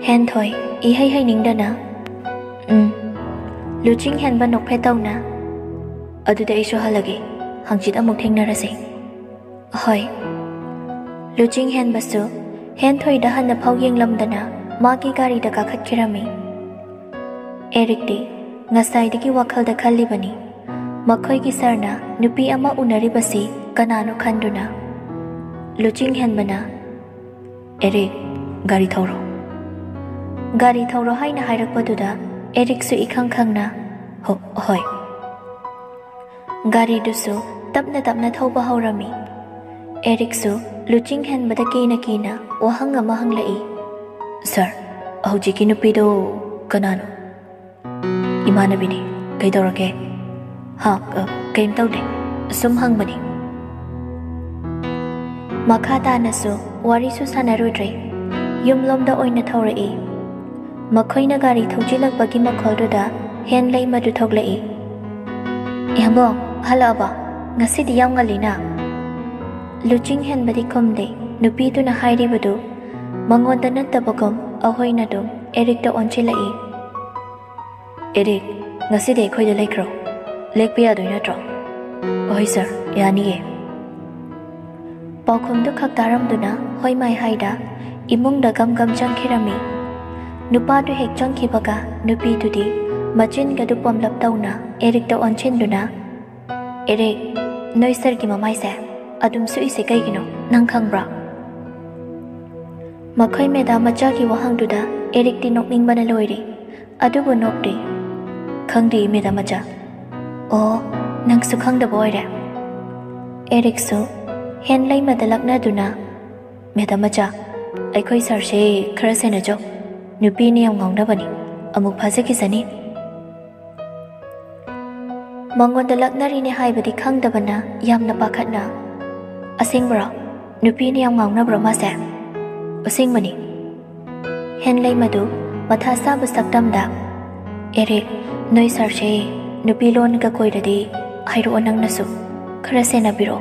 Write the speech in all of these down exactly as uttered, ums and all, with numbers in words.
ꯍꯦꯟꯊꯣꯏ, ꯏꯍꯩ ꯍꯩꯅꯤꯡꯗꯅ, "ꯎꯝ꯫" ꯂꯨꯆꯤꯡ ꯍꯦꯟꯕ ꯅꯣꯛꯐꯦꯠ ꯇꯧꯅ, "ꯑꯗꯨꯗꯤ ꯑꯩꯁꯨ ꯍꯜꯂꯒꯦ, ꯍꯪꯆꯤꯠ ꯑꯃꯨꯛ ꯊꯦꯡꯅꯔꯁꯤ꯫" "ꯍꯣꯏ꯫" ꯂꯨꯆꯤꯡ ꯍꯦꯟꯕꯁꯨ ꯍꯦꯟꯊꯣꯏꯗ ꯍꯟꯅ ꯐꯥꯎ ꯌꯦꯡꯂꯝꯗꯅ ꯃꯥꯒꯤ ꯒꯥꯔꯤꯗ ꯀꯥꯈꯠꯈꯤꯔꯝꯃꯤ꯫ ꯑꯦꯔꯤꯛꯇꯤ ꯉꯁꯥꯏꯗꯒꯤ ꯋꯥꯈꯜꯗ ꯈꯜꯂꯤꯕꯅꯤ, ꯃꯈꯣꯏꯒꯤ ꯁꯥꯔꯅ ꯅꯨꯄꯤ ꯑꯃ ꯎꯅꯔꯤꯕꯁꯤ ꯀꯅꯥꯅꯣ ꯈꯟꯗꯨꯅ꯫ ꯂꯨꯆꯤꯡ ꯍꯦꯟꯕꯅ, "ꯑꯦꯔꯤꯛ, ꯒꯥꯔꯤ ꯊꯧꯔꯣ꯫" ꯒꯥꯔꯤ ꯊꯧꯔꯣ ꯍꯥꯏꯅ ꯍꯥꯏꯔꯛꯄꯗꯨꯗ ꯑꯦꯔꯤꯛꯁꯨ ꯏꯈꯪ ꯈꯪꯅ, "ꯍꯣ-, ꯍꯣꯏ꯫" ꯒꯥꯔꯤꯗꯨꯁꯨ ꯇꯞꯅ ꯇꯞꯅ ꯊꯧꯕ ꯍꯧꯔꯝꯃꯤ꯫ ꯑꯦꯔꯤꯛꯁꯨ ꯂꯨꯆꯤꯡ ꯍꯦꯟꯕꯗ ꯀꯤꯅ ꯀꯤꯅ ꯋꯥꯍꯪ ꯑꯃ ꯍꯪꯂꯛꯏ, "ꯁꯥꯔ, ꯍꯧꯖꯤꯛꯀꯤ ꯅꯨꯄꯤꯗꯣ ꯀꯅꯥꯅꯣ?" "ꯏꯃꯥꯟꯅꯕꯤꯅꯤ꯫ ꯀꯩꯗꯧꯔꯒꯦ?" "ꯍꯥ, ꯑ, ꯀꯩꯝ ꯇꯧꯗꯦ꯫ ꯁꯨꯝ ꯍꯪꯕꯅꯤ꯫" ꯃꯈꯥ ꯇꯥꯅꯁꯨ ꯋꯥꯔꯤꯁꯨ ꯁꯥꯟꯅꯔꯨꯗ꯭ꯔꯦ꯫ ꯌꯨꯝꯂꯣꯝꯗ ꯑꯣꯏꯅ ꯊꯧꯔꯛꯏ꯫ ꯃꯈꯣꯏꯅ ꯒꯥꯔꯤ ꯊꯧꯖꯤꯜꯂꯛꯄꯒꯤ ꯃꯈꯣꯜꯗꯨꯗ ꯍꯦꯟ ꯂꯩꯃꯗꯨ ꯊꯣꯛꯂꯛꯏ꯫ "ꯏꯌꯥꯝꯕ, ꯍꯜꯂꯛꯑꯕ? ꯉꯁꯤꯗꯤ ꯌꯥꯝ ꯉꯜꯂꯤꯅ?" ꯂꯨꯆꯤꯡ ꯍꯦꯟꯕꯗꯤ ꯈꯨꯝꯗꯦ꯫ ꯅꯨꯄꯤꯗꯨꯅ ꯍꯥꯏꯔꯤꯕꯗꯨ ꯃꯉꯣꯟꯗ ꯅꯠꯇꯕꯒꯨꯝ ꯑꯍꯣꯏꯅꯗꯨꯝ ꯑꯦꯔꯤꯛꯇ ꯑꯣꯟꯁꯤꯜꯂꯛꯏ꯫ "ꯑꯦꯔꯤꯛ, ꯉꯁꯤꯗꯤ ꯑꯩꯈꯣꯏꯗ ꯂꯩꯈ꯭ꯔꯣ꯫ ꯂꯦꯛꯄ ꯌꯥꯗꯣꯏ ꯅꯠꯇ꯭ꯔꯣ?" "ꯍꯣꯏ ꯁꯥꯔ, ꯌꯥꯅꯤꯌꯦ꯫" ꯄꯥꯎꯈꯨꯝꯗꯨ ꯈꯛ ꯇꯥꯔꯝꯗꯨꯅ ꯍꯣꯏ ꯃꯥꯏ ꯍꯥꯏꯗ ꯏꯃꯨꯡꯗ ꯒꯝ ꯒꯝ ꯆꯪꯈꯤꯔꯝꯃꯤ꯫ ꯅꯨꯄꯥꯗꯨ ꯍꯦꯛ ꯆꯪꯈꯤꯕꯒ ꯅꯨꯄꯤꯗꯨꯗꯤ ꯃꯆꯤꯟꯒꯗꯨ ꯄꯣꯝꯂꯞ ꯇꯧꯅ ꯑꯦꯔꯤꯛꯇ ꯑꯣꯟꯁꯤꯟꯗꯨꯅ, "ꯑꯦꯔꯤꯛ, ꯅꯣꯏ ꯁꯥꯔꯒꯤ ꯃꯃꯥꯏꯁꯦ ꯑꯗꯨꯝ ꯁꯨꯛꯏꯁꯦ ꯀꯩꯒꯤꯅꯣ ꯅꯪ ꯈꯪꯕ꯭ꯔꯥ?" ꯃꯈꯣꯏ ꯃꯦꯗꯥꯝ ꯃꯆꯥꯒꯤ ꯋꯥꯍꯪꯗꯨꯗ ꯑꯦꯔꯤꯛꯇꯤ ꯅꯣꯛꯅꯤꯡꯕꯅ ꯂꯣꯏꯔꯦ꯫ ꯑꯗꯨꯕꯨ ꯅꯣꯛꯇꯦ꯫ "ꯈꯪꯗꯦ, ꯃꯦꯗꯥꯝ ꯃꯆꯥ꯫" "ꯑꯣ, ꯅꯪꯁꯨ ꯈꯪꯗꯕ ꯑꯣꯏꯔꯦ?" ꯑꯦꯔꯤꯛꯁꯨ ꯍꯦꯟ ꯂꯩꯃꯗ ꯂꯛꯅꯗꯨꯅ, "ꯃꯦꯗꯥꯝ ꯃꯆꯥ, ꯑꯩꯈꯣꯏ ꯁꯥꯔꯁꯦ ꯈꯔ ꯁꯦꯟꯅꯖꯧ꯫ ꯅꯨꯄꯤꯅ ꯌꯥꯝ ꯉꯥꯎꯅꯕꯅꯤ꯫ ꯑꯃꯨꯛ ꯐꯥꯖꯈꯤꯁꯅꯤ꯫" ꯃꯉꯣꯟꯗ ꯂꯛꯅꯔꯤꯅꯦ ꯍꯥꯏꯕꯗꯤ ꯈꯪꯗꯕꯅ ꯌꯥꯝꯅ ꯄꯥꯈꯠꯅ, "ꯑꯁꯦꯡꯕꯔꯣ? ꯅꯨꯄꯤꯅ ꯌꯥꯝ ꯉꯥꯎꯅꯕ꯭ꯔꯣ ꯃꯥꯁꯦ?" "ꯑꯁꯦꯡꯕꯅꯤ꯫" ꯍꯦꯟ ꯂꯩꯃꯗꯨ ꯃꯊꯥ ꯁꯥꯕ ꯁꯛꯇꯝꯗ, "ꯑꯦꯔꯤꯛ, ꯅꯣꯏ ꯁꯥꯔꯁꯦ ꯅꯨꯄꯤ ꯂꯣꯟꯒ ꯀꯣꯏꯔꯗꯤ ꯍꯥꯏꯔꯛꯑꯣ ꯅꯪꯅꯁꯨ꯫ ꯈꯔ ꯁꯦꯟꯅꯕꯤꯔꯛꯑꯣ꯫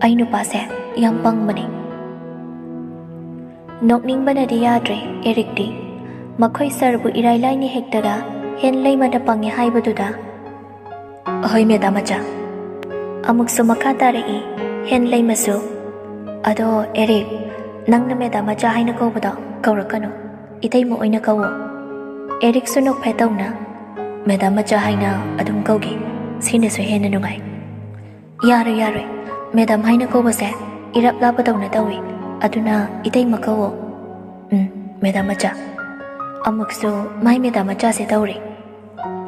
ꯑꯩ ꯅꯨꯄꯥꯁꯦ ꯌꯥꯝ ꯄꯪꯕꯅꯤ꯫" ꯅꯣꯛꯅꯤꯡꯕꯅꯗꯤ ꯌꯥꯗ꯭ꯔꯦ ꯑꯦꯔꯤꯛꯇꯤ꯫ ꯃꯈꯣꯏ ꯁꯥꯔꯕꯨ ꯏꯔꯥꯏ ꯂꯥꯏꯅ ꯍꯦꯛꯇꯒ ꯍꯦꯟ ꯂꯩꯃꯅ ꯄꯪꯉꯦ ꯍꯥꯏꯕꯗꯨꯗ꯫ "ꯑꯍꯣꯏ ꯃꯦꯗꯥꯝ ꯃꯆꯥ꯫" ꯑꯃꯨꯛꯁꯨ ꯃꯈꯥ ꯇꯥꯔꯛꯏ ꯍꯦꯟ ꯂꯩꯃꯁꯨ꯫ "ꯑꯗꯣ ꯑꯦꯔꯤꯛ, ꯅꯪꯅ ꯃꯦꯗꯥꯝ ꯃꯆꯥ ꯍꯥꯏꯅ ꯀꯧꯕꯗꯣ ꯀꯧꯔꯛꯀꯅꯨ, ꯏꯇꯩꯃ ꯑꯣꯏꯅ ꯀꯧꯋꯣ꯫" ꯑꯦꯔꯤꯛꯁꯨ ꯅꯣꯛꯐꯦꯠ ꯇꯧꯅ, "ꯃꯦꯗꯥꯝ ꯃꯆꯥ ꯍꯥꯏꯅ ꯑꯗꯨꯝ ꯀꯧꯒꯦ, ꯁꯤꯅꯁꯨ ꯍꯦꯟꯅ ꯅꯨꯡꯉꯥꯏ꯫" "ꯌꯥꯔꯣꯏ, ꯌꯥꯔꯣꯏ꯫ ꯃꯦꯗꯥꯝ ꯍꯥꯏꯅ ꯀꯧꯕꯁꯦ ꯏꯔꯞ ꯂꯥꯞꯄꯗꯧꯅ ꯇꯧꯏ꯫ ꯑꯗꯨꯅ ꯏꯇꯩꯃ ꯀꯧꯋꯣ꯫" "ꯎꯝ, ꯃꯦꯗꯥꯝ ꯃꯆꯥ꯫" ꯑꯃꯨꯛꯁꯨ ꯃꯥꯏ ꯃꯦꯗꯥꯝ ꯃꯆꯥꯁꯦ ꯇꯧꯔꯤ꯫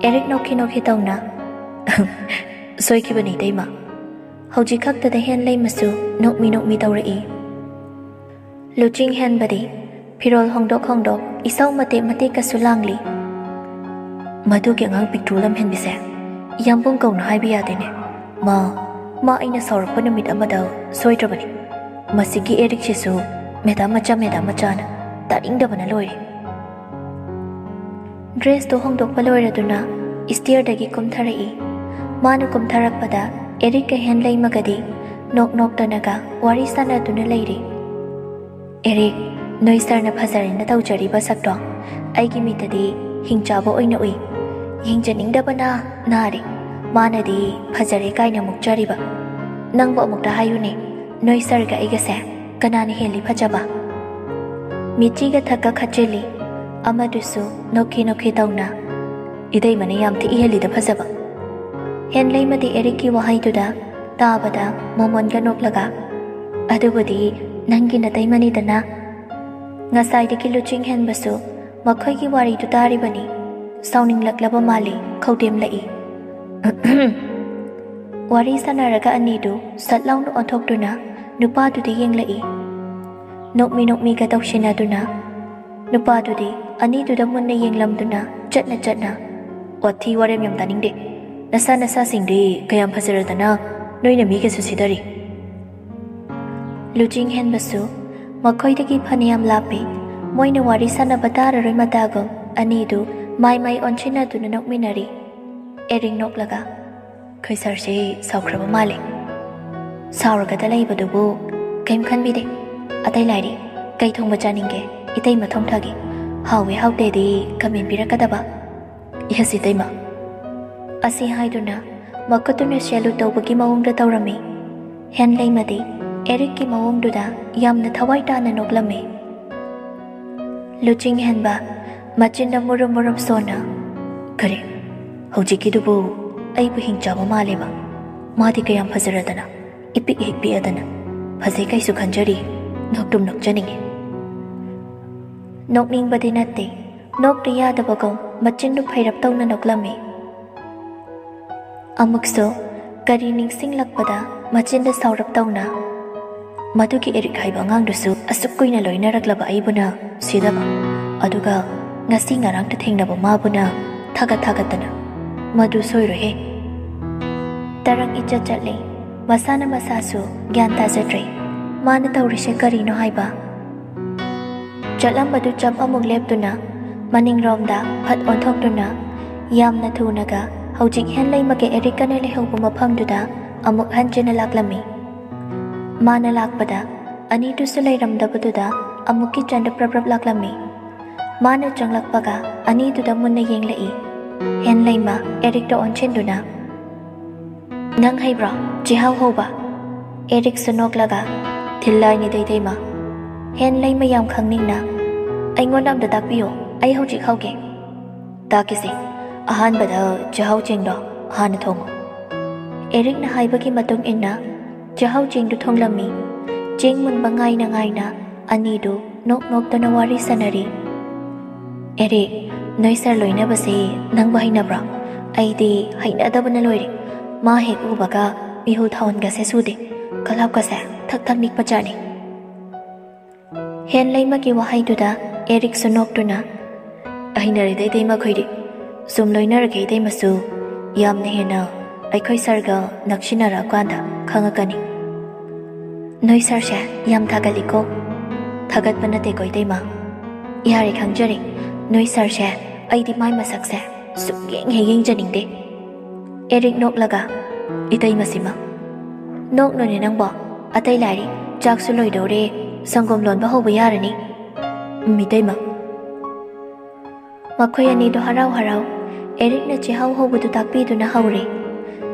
ꯑꯦꯔꯤꯛ ꯅꯣꯛꯈꯤ ꯅꯣꯛꯈꯤ ꯇꯧꯅ, "ꯁꯣꯏꯈꯤꯕꯅꯤ ꯏꯇꯩꯃ꯫" ꯍꯧꯖꯤꯛ ꯈꯛꯇꯗ ꯍꯦꯟ ꯂꯩꯃꯁꯨ ꯅꯣꯛꯃꯤ ꯅꯣꯛꯃꯤ ꯇꯧꯔꯛꯏ꯫ ꯂꯨꯆꯤꯡ ꯍꯦꯟꯕꯗꯤ ꯐꯤꯔꯣꯜ ꯍꯣꯡꯗꯣꯛ ꯍꯣꯡꯗꯣꯛ ꯏꯁꯧ ꯃꯇꯦꯛ ꯃꯇꯦꯛꯀꯁꯨ ꯂꯥꯡꯂꯤ꯫ "ꯃꯗꯨꯒꯤ ꯑꯉꯥꯡ ꯄꯤꯛꯇ꯭ꯔꯨ ꯂꯝꯍꯦꯟꯕꯤꯁꯦ ꯌꯥꯝꯕꯨꯡ ꯀꯧꯅ ꯍꯥꯏꯕ ꯌꯥꯗꯦꯅꯦ꯫ ꯃꯥ, ꯃꯥ ꯑꯩꯅ ꯁꯥꯎꯔꯛꯄ ꯅꯨꯃꯤꯠ ꯑꯃꯗ ꯁꯣꯏꯗ꯭ꯔꯕꯅꯤ꯫ ꯃꯁꯤꯒꯤ ꯑꯦꯔꯤꯛꯁꯤꯁꯨ ꯃꯦꯗꯥꯝ ꯃꯆꯥ, ꯃꯦꯗꯥꯝ ꯃꯆꯥꯅ ꯇꯥꯅꯤꯡꯗꯕꯅ ꯂꯣꯏꯔꯦ꯫" ꯗ꯭ꯔꯦꯁꯇꯨ ꯍꯣꯡꯗꯣꯛꯄ ꯂꯣꯏꯔꯗꯨꯅ ꯏꯁꯇꯤꯌꯔꯗꯒꯤ ꯀꯨꯝꯊꯔꯛꯏ꯫ ꯃꯥꯅ ꯀꯨꯝꯊꯔꯛꯄꯗ ꯑꯦꯔꯤꯛꯀ ꯍꯦꯟ ꯂꯩꯃꯒꯗꯤ ꯅꯣꯛ ꯅꯣꯛꯇꯅꯒ ꯋꯥꯔꯤ ꯁꯥꯟꯅꯗꯨꯅ ꯂꯩꯔꯤ꯫ "ꯑꯦꯔꯤꯛ, ꯅꯣꯏ ꯁꯥꯔꯅ ꯐꯖꯔꯦꯅ ꯇꯧꯖꯔꯤꯕ ꯁꯛꯇꯣ ꯑꯩꯒꯤ ꯃꯤꯠꯇꯗꯤ ꯍꯤꯡꯆꯥꯕ ꯑꯣꯏꯅ ꯎꯏ꯫ ꯌꯦꯡꯖꯅꯤꯡꯗꯕꯅ ꯅꯥꯔꯦ꯫ ꯃꯥꯅꯗꯤ ꯐꯖꯔꯦ ꯀꯥꯏꯅ ꯃꯨꯛꯆꯔꯤꯕ꯫ ꯅꯪꯕꯨ ꯑꯃꯨꯛꯇ ꯍꯥꯏꯌꯨꯅꯦ, ꯅꯣꯏ ꯁꯥꯔꯒ ꯑꯩꯒꯁꯦ ꯀꯅꯥꯅ ꯍꯦꯜꯂꯤ ꯐꯖꯕ?" ꯃꯤꯠꯆꯤꯒ ꯊꯛꯀ ꯈꯠꯆꯤꯜꯂꯤ꯫ ꯑꯃꯗꯨꯁꯨ ꯅꯣꯛꯈꯤ ꯅꯣꯛꯈꯤ ꯇꯧꯅ, "ꯏꯇꯩꯃꯅ ꯌꯥꯝ ꯊꯤ ꯍꯦꯜꯂꯤꯗ ꯐꯖꯕ꯫" ꯍꯦꯟ ꯂꯩꯃꯗꯤ ꯑꯦꯔꯤꯛꯀꯤ ꯋꯥꯍꯩꯗꯨꯗ ꯇꯥꯕꯗ ꯃꯣꯃꯣꯟꯒ ꯅꯣꯛꯂꯒ, "ꯑꯗꯨꯕꯨꯗꯤ ꯅꯪꯒꯤ ꯅꯇꯩꯃꯅꯤꯗꯅ꯫" ꯉꯁꯥꯏꯗꯒꯤ ꯂꯨꯆꯤꯡ ꯍꯦꯟꯕꯁꯨ ꯃꯈꯣꯏꯒꯤ ꯋꯥꯔꯤꯗꯨ ꯇꯥꯔꯤꯕꯅꯤ꯫ ꯁꯥꯎꯅꯤꯡꯂꯛꯂꯕ ꯃꯥꯜꯂꯤ, ꯈꯧꯗꯦꯝꯂꯛꯏ꯫ ꯋꯥꯔꯤ ꯁꯥꯟꯅꯔꯒ ꯑꯅꯤꯗꯨ ꯁꯠ ꯂꯥꯎꯅ ꯑꯣꯟꯊꯣꯛꯇꯨꯅ ꯅꯨꯄꯥꯗꯨꯗ ꯌꯦꯡꯂꯛꯏ꯫ ꯅꯣꯛꯃꯤ ꯅꯣꯛꯃꯤꯒ ꯇꯧꯁꯤꯟꯅꯗꯨꯅ ꯅꯨꯄꯥꯗꯨꯗꯤ ꯑꯅꯤꯗꯨꯗ ꯃꯨꯟꯅ ꯌꯦꯡꯂꯝꯗꯨꯅ ꯆꯠꯅ ꯆꯠꯅ, "ꯋꯥꯊꯤ ꯋꯥꯔꯦꯝ ꯌꯥꯝ ꯇꯥꯅꯤꯡꯗꯦ꯫ ꯅꯁꯥ ꯅꯁꯥꯁꯤꯡꯗꯤ ꯀꯌꯥꯝ ꯐꯖꯔꯗꯅ ꯅꯣꯏꯅ ꯃꯤꯒꯁꯨ ꯁꯤꯗꯔꯤ꯫" ꯂꯨꯆꯤꯡ ꯍꯦꯟꯕꯁꯨ ꯃꯈꯣꯏꯗꯒꯤ ꯐꯅꯌꯥꯝ ꯂꯥꯞꯄꯤ꯫ ꯃꯣꯏꯅ ꯋꯥꯔꯤ ꯁꯥꯟꯅꯕ ꯇꯥꯔꯔꯣꯏ ꯃꯇꯥꯒꯨꯝ ꯑꯅꯤꯗꯨ ꯃꯥꯏ ꯃꯥꯏ ꯑꯣꯟꯁꯤꯟꯅꯗꯨꯅ ꯅꯣꯛꯃꯤꯟꯅꯔꯤ꯫ ꯑꯦꯔꯤꯛ ꯅꯣꯛꯂꯒ, "ꯑꯩꯈꯣꯏ ꯁꯥꯔꯁꯤ ꯁꯥꯎꯈ꯭ꯔꯕ ꯃꯥꯜꯂꯦ꯫ ꯁꯥꯎꯔꯒꯗ ꯂꯩꯕꯗꯨꯕꯨ ꯀꯩꯝ ꯈꯟꯕꯤꯗꯦ꯫ ꯑꯇꯩ ꯂꯥꯏꯔꯤ, "ꯀꯩ ꯊꯣꯡꯕ ꯆꯥꯅꯤꯡꯒꯦ? ꯏꯇꯩꯃ ꯊꯣꯡ ꯊꯥꯒꯦ꯫ ꯍꯥꯎꯋꯦ ꯍꯥꯎꯇꯦꯗꯤ ꯀꯃꯦꯟ ꯄꯤꯔꯛꯀꯗꯕ꯫ ꯌꯦꯁ ꯏꯇꯩꯃ"꯫ ꯑꯁꯤ ꯍꯥꯏꯗꯨꯅ ꯃꯈꯨꯠꯇꯨꯅ ꯁꯦꯂꯨꯠ ꯇꯧꯕꯒꯤ ꯃꯑꯣꯡꯗ ꯇꯧꯔꯝꯃꯤ꯫ ꯍꯦꯟꯂꯩꯃꯗꯤ ꯑꯦꯔꯤꯛꯀꯤ ꯃꯑꯣꯡꯗꯨꯗ ꯌꯥꯝꯅ ꯊꯋꯥꯏ ꯇꯥꯅ ꯅꯣꯛꯂꯝꯃꯤ꯫ ꯂꯨꯆꯤꯡ ꯍꯦꯟꯕ ꯃꯆꯤꯟꯗ ꯃꯨꯔꯨꯝ ꯃꯨꯔꯨꯝ ꯁꯣꯟꯅ, "ꯀꯔꯤ? ꯍꯧꯖꯤꯛꯀꯤꯗꯨꯕꯨ ꯑꯩꯕꯨ ꯍꯤꯡꯆꯥꯕ ꯃꯥꯜꯂꯦꯕ꯫ ꯃꯥꯗꯤ ꯀꯌꯥꯝ ꯐꯖꯔꯗꯅ, ꯏꯄꯤꯛ ꯍꯦꯛ ꯄꯤꯛꯑꯗꯅ꯫ ꯐꯖꯩ ꯀꯩꯁꯨ ꯈꯟꯖꯔꯤ꯫ ꯅꯣꯛꯇꯨꯝ ꯅꯣꯛꯆꯅꯤꯡꯉꯤ"꯫ ꯅꯣꯛꯅꯤꯡꯕꯗꯤ ꯅꯠꯇꯦ, ꯅꯣꯛꯇ ꯌꯥꯗꯕꯒꯨꯝ ꯃꯆꯤꯟꯗꯨ ꯐꯩꯔꯞ ꯇꯧꯅ ꯅꯣꯛꯂꯝꯃꯤ꯫ ꯑꯃꯨꯛꯁꯨ ꯀꯔꯤ ꯅꯤꯡꯁꯤꯡꯂꯛꯄꯗ ꯃꯆꯤꯟꯗ ꯁꯥꯎꯔꯞ ꯇꯧꯅ, "ꯃꯗꯨꯒꯤ ꯑꯦꯔꯤꯛ ꯍꯥꯏꯕ ꯑꯉꯥꯡꯗꯨꯁꯨ ꯑꯁꯨꯛ ꯀꯨꯏꯅ ꯂꯣꯏꯅꯔꯛꯂꯕ ꯑꯩꯕꯨꯅ ꯁꯤꯗꯕ, ꯑꯗꯨꯒ ꯉꯁꯤ ꯉꯔꯥꯡꯇ ꯊꯦꯡꯅꯕ ꯃꯥꯕꯨꯅ ꯊꯥꯒꯠ ꯊꯥꯒꯠꯇꯅ꯫ ꯃꯗꯨ ꯁꯣꯏꯔꯣꯏꯍꯦ"꯫ ꯇꯔꯪ ꯏꯆꯠ ꯆꯠꯂꯦ꯫ ꯃꯁꯥꯅ ꯃꯁꯥꯁꯨ ꯒ꯭ꯌꯥꯟ ꯇꯥꯖꯗ꯭ꯔꯦ꯫ ꯃꯥꯅ ꯇꯧꯔꯤꯁꯦ ꯀꯔꯤꯅꯣ ꯍꯥꯏꯕ? ꯆꯠꯂꯝꯕꯗꯨ ꯆꯞ ꯑꯃꯨꯛ ꯂꯦꯞꯇꯨꯅ, ꯃꯅꯤꯡꯔꯣꯝꯗ ꯐꯠ ꯑꯣꯟꯊꯣꯛꯇꯨꯅ, ꯌꯥꯝꯅ ꯊꯨꯅꯒ ꯍꯧꯖꯤꯛ ꯍꯦꯟꯂꯩꯃꯒ ꯑꯦꯔꯤꯛꯀꯅ ꯂꯩꯍꯧꯕ ꯃꯐꯝꯗꯨꯗ ꯑꯃꯨꯛ ꯍꯟꯖꯤꯟꯅ ꯂꯥꯛꯂꯝꯃꯤ꯫ ꯃꯥꯅ ꯂꯥꯛꯄꯗ ꯑꯅꯤꯗꯨꯁꯨ ꯂꯩꯔꯝꯗꯕꯗꯨꯗ ꯑꯃꯨꯛ ꯀꯤꯆꯟꯗ ꯄ꯭ꯔꯞ ꯄ꯭ꯔꯞ ꯂꯥꯛꯂꯝꯃꯤ꯫ ꯃꯥꯅ ꯆꯪꯂꯛꯄꯒ ꯑꯅꯤꯗꯨꯗ ꯃꯨꯟꯅ ꯌꯦꯡꯂꯛꯏ꯫ ꯍꯦꯟꯂꯩꯃ ꯑꯦꯔꯤꯛꯇ ꯑꯣꯟꯁꯤꯟꯗꯨꯅ, "ꯅꯪ ꯍꯩꯕ꯭ꯔꯣ ꯆꯤꯍꯥꯎ ꯍꯧꯕ?" ꯑꯦꯔꯤꯛꯁꯨ ꯅꯣꯛꯂꯒ, "ꯊꯤꯜꯂꯥꯏꯅꯤ ꯏꯇꯩꯃ꯫ ꯍꯦꯟꯂꯩꯃ ꯌꯥꯝ ꯈꯪꯅꯤꯡꯅ, ꯑꯩꯉꯣꯟꯗ ꯑꯝꯇ ꯇꯥꯛꯄꯤꯌꯣ, ꯑꯩ ꯍꯧꯖꯤꯛ ꯍꯧꯒꯦ"꯫ "ꯇꯥꯛꯀꯦꯁꯦ, ꯑꯍꯥꯟꯕꯗ ꯆꯤꯍꯥꯎ ꯆꯦꯡꯗꯣ ꯍꯥꯟꯅ ꯊꯣꯡꯉꯨ"꯫ ꯑꯦꯔꯤꯛꯅ ꯍꯥꯏꯕꯒꯤ ꯃꯇꯨꯡ ꯏꯟꯅ ꯆꯤꯍꯥꯎ ꯆꯦꯡꯗꯨ ꯊꯣꯡꯂꯝꯃꯤ꯫ ꯆꯦꯡ ꯃꯨꯟꯕ ꯉꯥꯏꯅ ꯉꯥꯏꯅ ꯑꯅꯤꯗꯨ ꯅꯣꯛ ꯅꯣꯛꯇꯅ ꯋꯥꯔꯤ ꯁꯥꯟꯅꯔꯤ꯫ "ꯑꯦꯔꯤꯛ, ꯅꯣꯏ ꯁꯥꯔ ꯂꯣꯏꯅꯕꯁꯦ ꯅꯪꯕꯨ ꯍꯩꯅꯕ꯭ꯔꯣ? ꯑꯩꯗꯤ ꯍꯩꯅꯗꯕꯅ ꯂꯣꯏꯔꯦ꯫ ꯃꯥ ꯍꯦꯛ ꯎꯕꯒ ꯃꯤꯍꯨ ꯊꯥꯎꯟꯒꯁꯦ ꯁꯨꯗꯦ, ꯀꯂꯞꯀꯁꯦ ꯊꯛ ꯊꯛ ꯅꯤꯛꯄ ꯖꯥꯠꯅꯤ"꯫ ꯍꯦꯟꯂꯩꯃꯒꯤ ꯋꯥꯍꯩꯗꯨꯗ ꯑꯦꯔꯤꯛꯁꯨ ꯅꯣꯛꯇꯨꯅ, "ꯍꯩꯅꯔꯦꯗ ꯏꯇꯩꯃ ꯑꯩꯈꯣꯏꯗꯤ꯫ ꯁꯨꯝ ꯂꯣꯏꯅꯔꯒꯦ ꯏꯇꯩꯃꯁꯨ꯫ ꯌꯥꯝꯅ ꯍꯦꯟꯅ ꯑꯩꯈꯣꯏ ꯁꯥꯔꯒ ꯅꯛꯁꯤꯟꯅꯔꯛꯑꯀꯥꯟꯗ ꯈꯪꯉꯛꯀꯅꯤ"꯫ "ꯅꯣꯏ ꯁꯥꯔꯁꯦ ꯌꯥꯝ ꯊꯥꯒꯠꯂꯤꯀꯣ"꯫ "ꯊꯥꯒꯠꯄ ꯅꯠꯇꯦꯀꯣ ꯏꯇꯩꯃ꯫ ꯌꯥꯔꯦ ꯈꯪꯖꯔꯦ꯫ ꯅꯣꯏ ꯁꯥꯔꯁꯦ ꯑꯩꯗꯤ ꯃꯥꯏ ꯃꯁꯛꯁꯦ ꯁꯨꯛꯌꯦꯡ ꯍꯦꯛ ꯌꯦꯡꯖꯅꯤꯡꯗꯦ"꯫ ꯑꯦꯔꯤꯛ ꯅꯣꯛꯂꯒ, "ꯏꯇꯩꯃꯁꯤꯃ"꯫ "ꯅꯣꯛꯅꯨꯅꯦ ꯅꯪꯕꯣ꯫ ꯑꯇꯩ ꯂꯥꯏꯔꯤ, ꯆꯥꯛꯁꯨ ꯂꯣꯏꯗꯧꯔꯦ, ꯁꯪꯒꯣꯝ ꯂꯣꯟꯕ ꯍꯧꯕ ꯌꯥꯔꯅꯤ꯫ ꯎꯝ, ꯏꯇꯩꯃ꯫ ꯃꯈꯣꯏ ꯑꯅꯤꯗꯨ ꯍꯔꯥꯎ ꯍꯔꯥꯎ ꯑꯦꯔꯤꯛꯅ ꯆꯦꯍꯥꯎ ꯍꯧꯕꯗꯨ ꯇꯥꯛꯄꯤꯗꯨꯅ ꯍꯧꯔꯦ꯫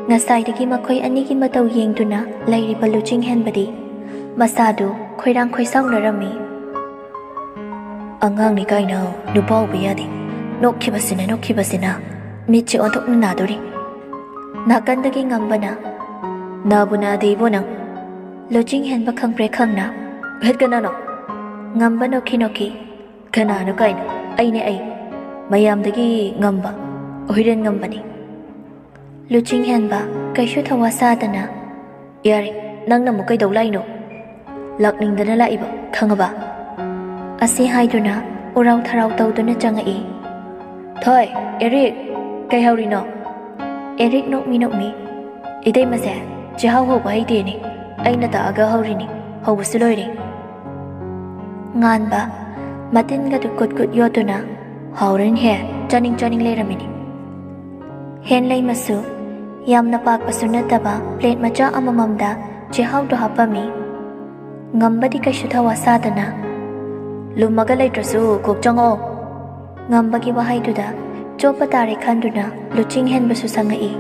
ꯉꯁꯥꯏꯗꯒꯤ ꯃꯈꯣꯏ ꯑꯅꯤꯒꯤ ꯃꯇꯧ ꯌꯦꯡꯗꯨꯅ ꯂꯩꯔꯤꯕ ꯂꯨꯆꯤꯡ ꯍꯦꯟꯕꯗꯤ ꯃꯁꯥꯗꯨ ꯈꯣꯏꯔꯥꯡ ꯈꯣꯏꯁꯥꯎꯅꯔꯝꯃꯤ꯫ "ꯑꯉꯥꯡꯅꯤ ꯀꯥꯏꯅ ꯅꯨꯄꯥ ꯎꯕ ꯌꯥꯗꯦ꯫ ꯅꯣꯛꯈꯤꯕꯁꯤꯅ, ꯅꯣꯛꯈꯤꯕꯁꯤꯅ ꯃꯤꯠꯁꯦ ꯑꯣꯟꯊꯣꯛꯅ ꯅꯥꯗꯣꯔꯤ꯫" ꯅꯥꯀꯟꯗꯒꯤ ꯉꯝꯕꯅ, "ꯅꯥꯕꯨ ꯅꯥꯗꯦ ꯏꯕꯣ ꯅꯪ꯫" ꯂꯨꯆꯤꯡ ꯍꯦꯟꯕ ꯈꯪꯄ꯭ꯔꯦꯛ ꯈꯪꯅ, "ꯍꯠ, ꯀꯅꯥꯅꯣ?" ꯉꯝꯕ ꯅꯣꯛꯈꯤ ꯅꯣꯛꯈꯤ, "ꯀꯅꯥꯅꯣ ꯀꯥꯏꯅ? ꯑꯩꯅꯦ ꯑꯩ꯫ ꯃꯌꯥꯝꯗꯒꯤ ꯉꯝꯕ, ꯍꯨꯏꯔꯦꯟ ꯉꯝꯕꯅꯤ꯫" ꯂꯨꯆꯤꯡ ꯍꯦꯟꯕ ꯀꯩꯁꯨ ꯊꯧꯋꯥ ꯁꯥꯗꯅ, "ꯌꯥꯔꯦ, ꯅꯪꯅ ꯑꯃꯨꯛ ꯀꯩꯗꯧ ꯂꯥꯛꯏꯅꯣ? ꯂꯥꯛꯅꯤꯡꯗꯅ ꯂꯥꯛꯏꯕ, ꯈꯪꯉꯕ?" ꯑꯁꯤ ꯍꯥꯏꯗꯨꯅ ꯎꯔꯥꯎ ꯊꯔꯥꯎ ꯇꯧꯗꯨꯅ ꯆꯪꯉꯛꯏ꯫ "ꯊꯣꯏ, ꯑꯦꯔꯤꯛ, ꯀꯩ ꯍꯧꯔꯤꯅꯣ?" ꯑꯦꯔꯤꯛ ꯅꯣꯛꯃꯤ ꯅꯣꯛꯃꯤ, "ꯏꯇꯩꯃꯁꯦ, ꯆꯦꯍꯥꯎ ꯍꯧꯕ ꯍꯩꯇꯦꯅꯦ꯫ ꯑꯩꯅ ꯇꯥꯛꯑꯒ ꯍꯧꯔꯤꯅꯤ꯫ ꯍꯧꯕꯁꯨ ꯂꯣꯏꯔꯦ꯫" ꯉꯥꯟꯕ ꯃꯇꯤꯟꯒꯗꯨ ꯀꯨꯠ ꯀꯨꯠ ꯌꯣꯠꯇꯨꯅ, "ꯍꯥꯎꯔꯅꯤꯍꯦ, ꯆꯥꯅꯤꯡ ꯆꯥꯅꯤꯡ ꯂꯩꯔꯝꯃꯤꯅꯤ꯫" ꯍꯦꯟꯂꯩꯃꯁꯨ ꯌꯥꯝꯅ ꯄꯥꯛꯄꯁꯨ ꯅꯠꯇꯕ ꯄ꯭ꯂꯦꯠ ꯃꯆꯥ ꯑꯃꯃꯝꯗ ꯆꯦꯍꯥꯎꯗꯨ ꯍꯥꯞꯄꯝꯃꯤ꯫ ꯉꯝꯕꯗꯤ ꯀꯩꯁꯨ ꯊꯧꯋꯥ ꯁꯥꯗꯅ, "ꯂꯨꯝꯃꯒ ꯂꯩꯇ꯭ꯔꯁꯨ ꯀꯣꯛ ꯆꯪꯉꯛꯑꯣ꯫" ꯉꯝꯕꯒꯤ ꯋꯥꯍꯩꯗꯨꯗ ꯆꯣꯞꯄ ꯇꯥꯔꯦ ꯈꯟꯗꯨꯅ ꯂꯨꯆꯤꯡ ꯍꯦꯟꯕꯁꯨ ꯆꯪꯉꯛꯏ꯫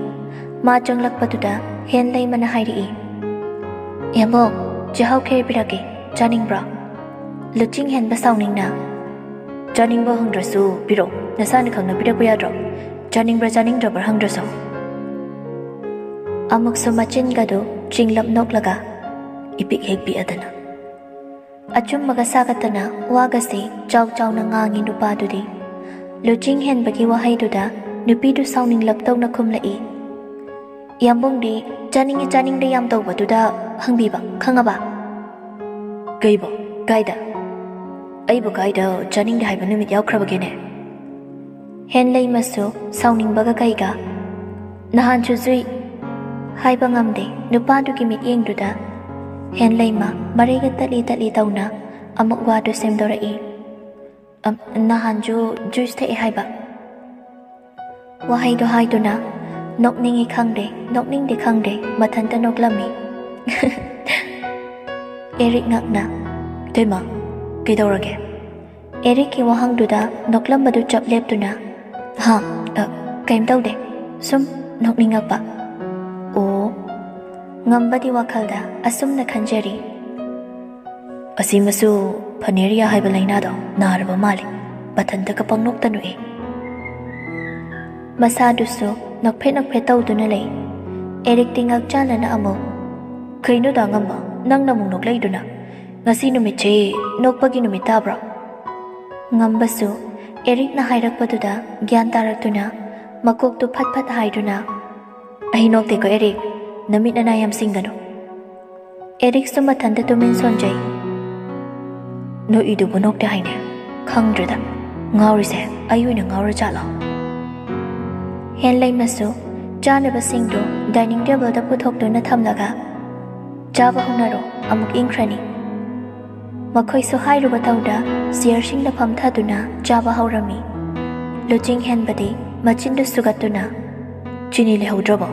ꯃꯥ ꯆꯪꯂꯛꯄꯗꯨꯗ ꯍꯦꯟꯂꯩꯃꯅ ꯍꯥꯏꯔꯛꯏ, "ꯏꯌꯥꯝꯕꯣ, ꯆꯦꯍꯥꯎ ꯈꯦꯔ ꯄꯤꯔꯛꯀꯦ, ꯆꯥꯅꯤꯡꯕ꯭ꯔꯣ?" ꯂꯨꯆꯤꯡ ꯍꯦꯟꯕ ꯁꯥꯎꯅꯤꯡꯅ, "ꯆꯥꯅꯤꯡꯕ ꯍꯪꯗ꯭ꯔꯁꯨ ꯄꯤꯔꯛꯑꯣ, ꯅꯁꯥꯅ ꯈꯪꯅ ꯄꯤꯔꯛꯄ ꯌꯥꯗ꯭ꯔꯣ? ꯆꯥꯅꯤꯡꯕ꯭ꯔꯥ ꯆꯥꯅꯤꯡꯗ꯭ꯔꯕ꯭ꯔꯥ ꯍꯪꯗ꯭ꯔꯁꯨ꯫" ꯑꯃꯨꯛꯁꯨ ꯃꯆꯤꯟꯒꯗꯨ ꯆꯤꯡꯂꯞ ꯅꯣꯛꯂꯒ ꯏꯄꯤꯛ ꯍꯦꯛ ꯄꯤꯛꯑꯗꯅ꯫ ꯑꯆꯨꯝꯕꯒ ꯁꯥꯒꯠꯇꯅ ꯋꯥꯒꯁꯤ ꯆꯥꯎ ꯆꯥꯎꯅ ꯉꯥꯡꯉꯤ ꯅꯨꯄꯥꯗꯨꯗꯤ꯫ ꯂꯨꯆꯤꯡ ꯍꯦꯟꯕꯒꯤ ꯋꯥꯍꯩꯗꯨꯗ ꯅꯨꯄꯤꯗꯨ ꯁꯥꯎꯅꯤꯡꯂꯞ ꯇꯧꯅ ꯈꯨꯝꯂꯛꯏ꯫ ꯏꯌꯥꯝꯕꯨꯡꯗꯤ ꯆꯥꯅꯤꯡꯉꯤ ꯆꯥꯅꯤꯡꯗꯦ ꯌꯥꯝ ꯇꯧꯕꯗꯨꯗ ꯍꯪꯕꯤꯕ, ꯈꯪꯉꯕ? "ꯀꯩꯕꯣ? ꯀꯥꯏꯗ? ꯑꯩꯕꯨ ꯀꯥꯏꯗ ꯆꯥꯅꯤꯡꯗꯦ ꯍꯥꯏꯕ ꯅꯨꯃꯤꯠ ꯌꯥꯎꯈ꯭ꯔꯕꯒꯦꯅꯦ?" ꯍꯦꯟꯂꯩꯃꯁꯨ ꯁꯥꯎꯅꯤꯡꯕꯒ ꯀꯩꯒ, "ꯅꯍꯥꯟꯁꯨ ꯖꯨꯏ" ꯍꯥꯏꯕ ꯉꯝꯗꯦ ꯅꯨꯄꯥꯗꯨꯒꯤ ꯃꯤꯠꯌꯦꯡꯗꯨꯗ꯫ ꯍꯦꯟꯂꯩꯃ ꯃꯔꯩꯒ ꯇꯠꯂꯤ ꯇꯠꯂꯤ ꯇꯧꯅ ꯑꯃꯨꯛ ꯋꯥꯗꯨ ꯁꯦꯝꯗꯣꯔꯛꯏ꯫ "ꯑꯝ, ꯅꯍꯥꯟꯁꯨ ꯖꯨꯏꯁ ꯊꯛꯑꯦ ꯍꯥꯏꯕ?" ꯋꯥꯍꯩꯗꯣ ꯍꯥꯏꯗꯨꯅ ꯅꯣꯛꯅꯤꯡꯉꯤ ꯈꯪꯗꯦ, ꯅꯣꯛꯅꯤꯡꯗꯦ ꯈꯪꯗꯦ, ꯃꯊꯟꯇ ꯅꯣꯛꯂꯝꯃꯤ꯫ ꯑꯦꯔꯤꯛ ꯉꯛꯅ, ꯏꯇꯩꯃ, ꯀꯩꯗꯧꯔꯒꯦ? ꯑꯦꯔꯤꯛꯀꯤ ꯋꯥꯍꯪꯗꯨꯗ ꯅꯣꯛꯂꯝꯕꯗꯨ ꯆꯞ ꯂꯦꯞꯇꯨꯅ, "ꯍꯥ, ꯑ, ꯀꯩꯝ ꯇꯧꯗꯦ, ꯁꯨꯝ ꯅꯣꯛꯅꯤꯡꯉꯛꯄ꯫" "ꯑꯣ꯫" ꯉꯝꯕꯗꯤ ꯋꯥꯈꯜꯗ ꯑꯁꯨꯝꯅ ꯈꯟꯖꯔꯤ, "ꯑꯁꯤꯃꯁꯨ ꯐꯅꯦꯔꯤꯌꯥ ꯍꯥꯏꯕ ꯂꯥꯏꯅꯥꯗꯣ ꯅꯥꯔꯕ ꯃꯥꯜꯂꯤ, ꯃꯊꯟꯇꯒ ꯄꯪꯅꯣꯛꯇ ꯅꯣꯛꯏ꯫" ꯃꯁꯥꯗꯨꯁꯨ ꯅꯣꯛꯐꯦꯠ ꯅꯣꯛꯐꯦꯠ ꯇꯧꯗꯨꯅ ꯂꯩ꯫ ꯑꯦꯔꯤꯛꯇꯤ ꯉꯛꯆꯥꯟꯅꯅ ꯑꯃꯨꯛ, "ꯀꯩꯅꯣꯗ ꯉꯝꯕ, ꯅꯪꯅ ꯑꯃꯨꯛ ꯅꯣꯛꯂꯛꯏꯗꯨꯅ? ꯉꯁꯤ ꯅꯨꯃꯤꯠꯁꯦ ꯅꯣꯛꯄꯒꯤ ꯅꯨꯃꯤꯠ ꯇꯥꯕ꯭ꯔꯣ?" ꯉꯝꯕꯁꯨ ꯑꯦꯔꯤꯛꯅ ꯍꯥꯏꯔꯛꯄꯗꯨꯗ ꯒ꯭ꯌꯥꯟ ꯇꯥꯔꯛꯇꯨꯅ ꯃꯀꯣꯛꯇꯨ ꯐꯠ ꯐꯠ ꯍꯥꯏꯗꯨꯅ, "ꯑꯩ ꯅꯣꯛꯇꯦꯀꯣ ꯑꯦꯔꯤꯛ, ꯅꯃꯤꯠ ꯅꯅꯥ ꯌꯥꯝ ꯁꯤꯡꯒꯅꯨ꯫" ꯑꯦꯔꯤꯛꯁꯨ ꯃꯊꯟꯇ ꯇꯨꯃꯤꯟ ꯁꯣꯟꯖꯩ꯫ "ꯅꯣꯛꯏꯗꯨꯕꯨ ꯅꯣꯛꯇꯦ ꯍꯥꯏꯅꯦ? ꯈꯪꯗ꯭ꯔꯦꯗ, ꯉꯥꯎꯔꯤꯁꯦ ꯑꯩ ꯑꯣꯏꯅ ꯉꯥꯎꯔ ꯖꯥꯠꯂꯣ?" ꯍꯦꯟꯂꯩꯃꯁꯨ ꯆꯥꯅꯕꯁꯤꯡꯗꯨ ꯗꯥꯏꯅꯤꯡ ꯇꯦꯕꯜꯗ ꯄꯨꯊꯣꯛꯇꯨꯅ ꯊꯝꯂꯒ, "ꯆꯥꯕ ꯍꯧꯅꯔꯣ, ꯑꯃꯨꯛ ꯏꯪꯈ꯭ꯔꯅꯤ꯫" ꯃꯈꯣꯏꯁꯨ ꯍꯥꯏꯔꯨꯕ ꯇꯧꯗ ꯆꯤꯌꯔꯁꯤꯡꯗ ꯐꯝꯊꯗꯨꯅ ꯆꯥꯕ ꯍꯧꯔꯝꯃꯤ꯫ ꯂꯨꯆꯤꯡ ꯍꯦꯟꯕꯗꯤ ꯃꯆꯤꯟꯗꯨ ꯁꯨꯒꯠꯇꯨꯅ, "ꯆꯤꯅꯤ ꯂꯩꯍꯧꯗ꯭ꯔꯕꯣ?"